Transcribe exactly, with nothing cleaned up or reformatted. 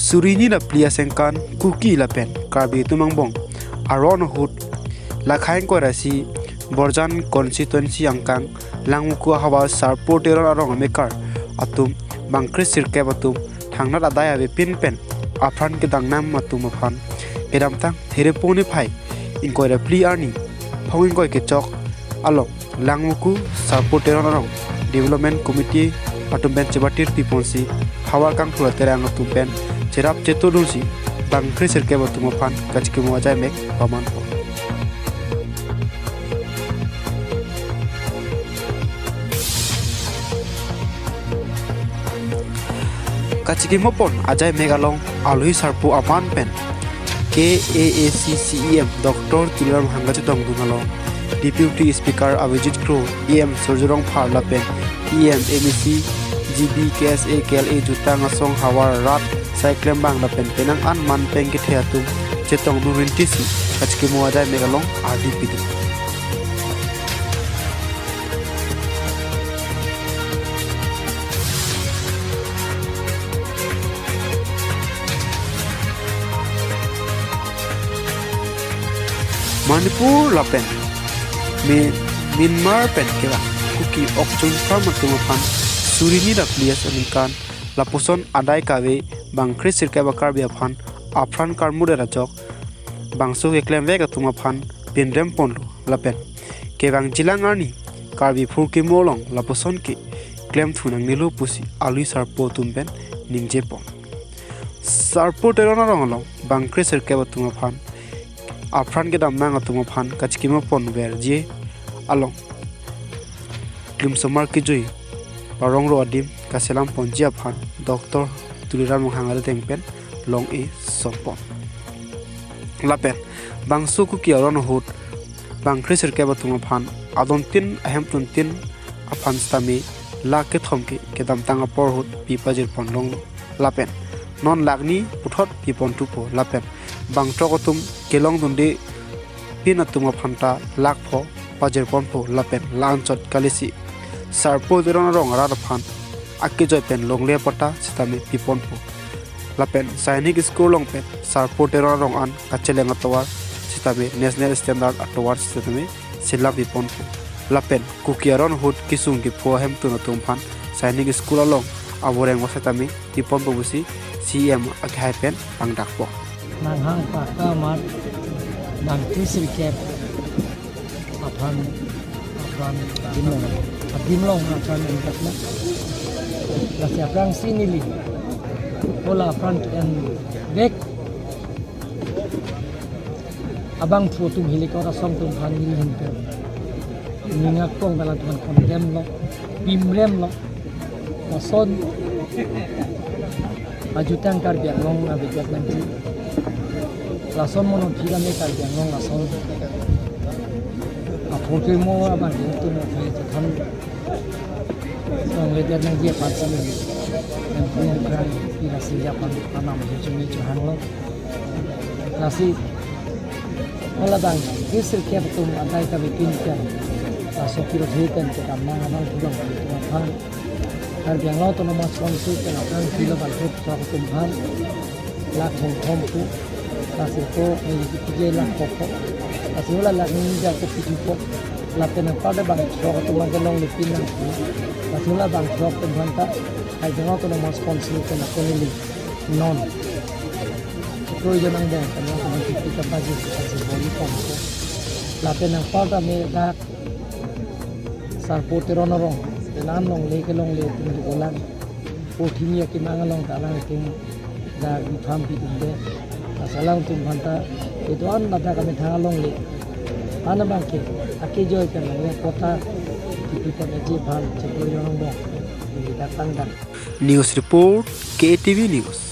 Suri hini ra phli aningkan Kuki lapen Karbi atum angbong aron ahut, Lakhaing Koirasi Borjan constituency angkang Langvoku ahavar Sarpo Teron arong amekar atum bang kre sirkep atum thangnat adai avepin pen apran kedamnang atum aphan kedamtang Therepo niphai ingkoi ra phli arni phong ingkoi kechok along Langvoku Sarpo Teron arong Development Committee atum pen chebatir piponsi havar kangthur aterang atum pen cherap chetodunsi bang kre sirkep atum aphan kachikimo ajai mek pamanpo. Kachikimo pon ajai mek along alohi sarpo aman pen K A A C C E M Doctor Tuliram Ronghang kachetongdun along Deputy Speaker Abhijit Kro, E M Surjya Rongphar lapen E M, M A C, G B, K S A, K L A jutang asong havar rat sai klembang lapen penang an man pen kethe atum chetongdun rintisi kachikimo ajai mek along ardi pidun. Manipur lapen Mi-, Myanmar pen kevang Kuki okchun farm atum aphan suri hini ra phli aningkan lapuson adai kave bang kre sirkep a-Karbi aphan apran karmu det ajok bangso keklemvek atum aphan pinrem ponlo lapen kevang jilang arni Karbi phurkimo along lapuson ke klemthu nangnelo pusi alohi sarpo atum pen ningje pon. Sarpo Teron arong along bang kre sirkep atum aphan apran kedamnang atum aphan kachikimo ponverji along klimsomar kejui parong ro adim kaselam ponji aphan Doctor Tuliram Ronghang arideng pen long-e sompon. Lapen bangso Kuki aron ahut bang kre sirkep atum aphan adontin ahemtuntin aphan sitame lakh kethom ke kedamtang apor ahut pi pajir pon longlo. Lapen non lakh ni puthot pi pon thupo. Lapen bang throk atum kelongdunde pin atum aphan ta lakh pho pajir ponpo. Lapen la-anchot kalisi Sarpo Teron arong arat aphan akejoi pen longle patta sitame pi ponpo. Lapen Sainik School along pen Sarpo Teron arong an kacheleng atovar sitame national standard atovar sitame selam pi ponpo. Lapen Kuki aron ahut kesung kepho ahemtun atum aphan Sainik School along avoreng va sitame pi ponpo pusi C E M akehai pen pangdakpo. Nanghang paka mat nang tu sirkep aphan, aphan adim long, adim long aphan ingkatna. Lasi aphrangsi neli hala apran ke-envek abangphu atum helicopter asong atum aphan neli ahin pen ning akong pen atum aphan condemn lo, pimrem lo. Lason ajutang Karbi Anglong avedet nangji. Lason mono phira me Karbi Anglong lason aphurkimo abang atum aphan chethan longledet nangji aphan si neli Amphu Bukrang pi lasi aphan anam chumi chehanglo. Lasi hala bang kre sirkep atum adai kave pin pen laso kirodhe pen kedamnang abangphu atum aphan Karbi Anglong Autonomous Council pen aphrang pilo bang throk atum aphan lakh thom thom pu. Lasi ko, eh, pije lakh kok kok. Lasi hala lakh ni ja ko piji kok. Lapen anparta bang throk atum abang ke longle pin nangji. Lasi hala bang throk atum aphan ta Karbi Anglong Autonomous Council pen ako neli non Koi janang dong, kami akan nanti kita bagi kita si boli pon ko. Lapen anparta me dak Sarpo Teron arong, penan longle kelongle atum dolang. Pothimi akemang along ta alang atum dak bitham bidunde. Laso alang atum aphan ta kedo-an ladak kami thang longle. Ana bangke akejoi pen longle patta kipi pon aji aphan cheplo yonong dong. Ini datang dan News report, K A T V News.